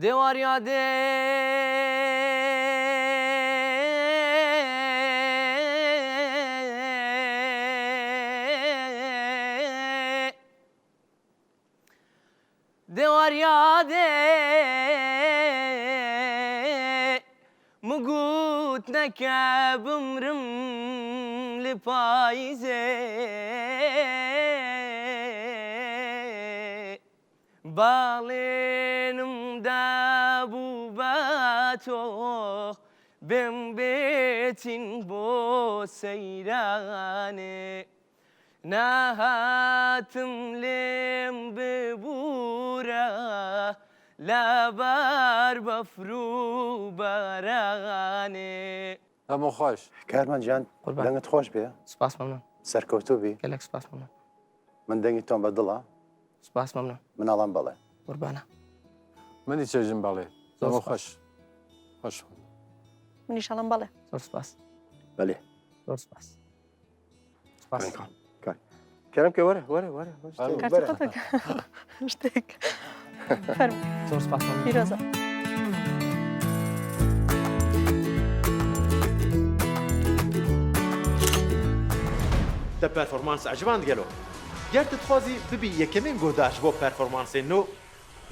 دێ واریا دێ. دێ واریا دێ مگوت نەکە بمرم لە پاییزێ. بەڵێنم دابوو بە تۆ بێم بێچین بۆ سەیرانێ نەهاتم لێم ببوورە لەبەر بەفر و بارانێ. دەمو خۆش. کارمەند گیان قوربان. دەنگت خۆش بێ. سپاس مەمنون. سەرکەوتوو بی. گەلەک سپاس مەمنون. من دەنگی تۆم بە دڵە. سپاس مەمنون. مناڵان بەڵێ. قوربانە. منی چێژم بەڵێ. زۆر دەمو سپاس. خۆش. خۆش. منیش ئەڵێم بەڵێ. زۆر سپاس. بەلێ. زۆر سپاس. سپاس. کەرم کە وەرە وەرە وەرە فەرموو. کارتی خۆتەکە. شتێک. فەرموو. زۆر سپاس مەمنون. پیرۆزە. Te performans eciband gelo? Ger tu dixwazî bibî yekemîn guhdar ji bo performansên nû,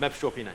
me bişopîne.